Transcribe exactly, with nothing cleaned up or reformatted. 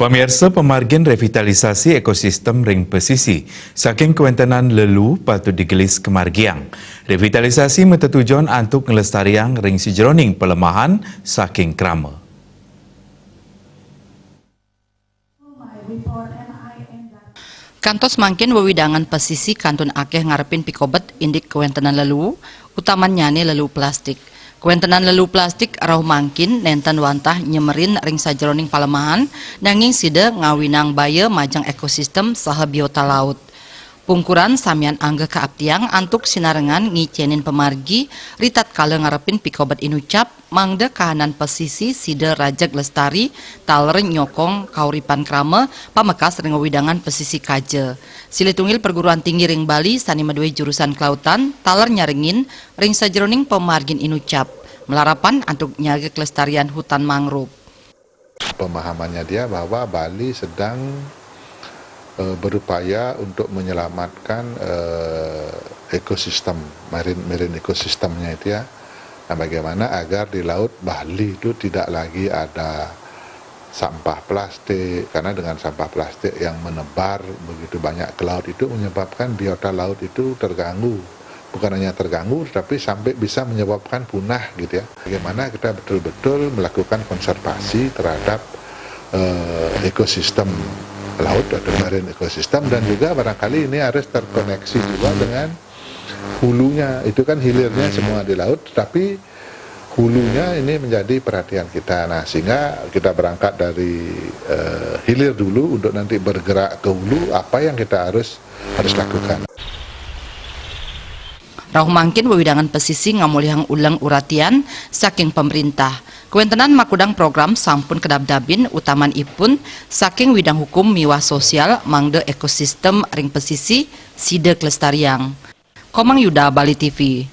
Pamirsa, pamargin revitalisasi ekosistem ring pesisi saking kawentenan lelu patut digelis kamargiang. Revitalisasi matetujon antuk nglestariang ring sajeroning palemahan saking krama. Kantos mangkin wewidangan pesisi kantun akeh ngarepin pikobet indik kawentenan lelu, utamannyane lelu plastik. Kawentenan lelu plastik rauh mangkin nenten wantah nyemerin ring sajeroning palemahan, nanging sida ngawinang baya majeng ekosistem saha biota laut. Pungkuran samian anggeh kaaptiang antuk sinarengan ngicenin pamargi ritatkala ngarepin pikobet inucap, mangda kahanan pesisi sida rajeg lestari taler nyokong kauripan krama pamekas ring wewidangan pesisi kaja. Silih tunggil perguruan tinggi ring Bali sane madue jurusan kelautan taler nyarengin ring sajeroning pamargin inucap, malarapan antuk nyaga kelestarian hutan mangrove. Pemahamannya dia bahwa Bali sedang eh, berupaya untuk menyelamatkan eh, ekosistem, marine marine ekosistemnya itu ya. Nah, bagaimana agar di laut Bali itu tidak lagi ada sampah plastik, karena dengan sampah plastik yang menebar begitu banyak ke laut itu menyebabkan biota laut itu terganggu. Bukan hanya terganggu, tetapi sampai bisa menyebabkan punah gitu ya. Bagaimana kita betul-betul melakukan konservasi terhadap eh, ekosistem laut atau marine ekosistem, dan juga barangkali ini harus terkoneksi juga dengan hulunya. Itu kan hilirnya semua di laut, tetapi hulunya ini menjadi perhatian kita. Nah, sehingga kita berangkat dari eh, hilir dulu untuk nanti bergerak ke hulu, apa yang kita harus harus lakukan. Rauh mangkin wewidangan pesisi ngamolihang uleng uratian saking pemerintah. Kawentenan makudang program sampun kadabdabin, utaman ipun saking widang hukum miwah sosial, mangda ekosistem ring pesisi sida klestariang. Komang Yuda, Bali T V.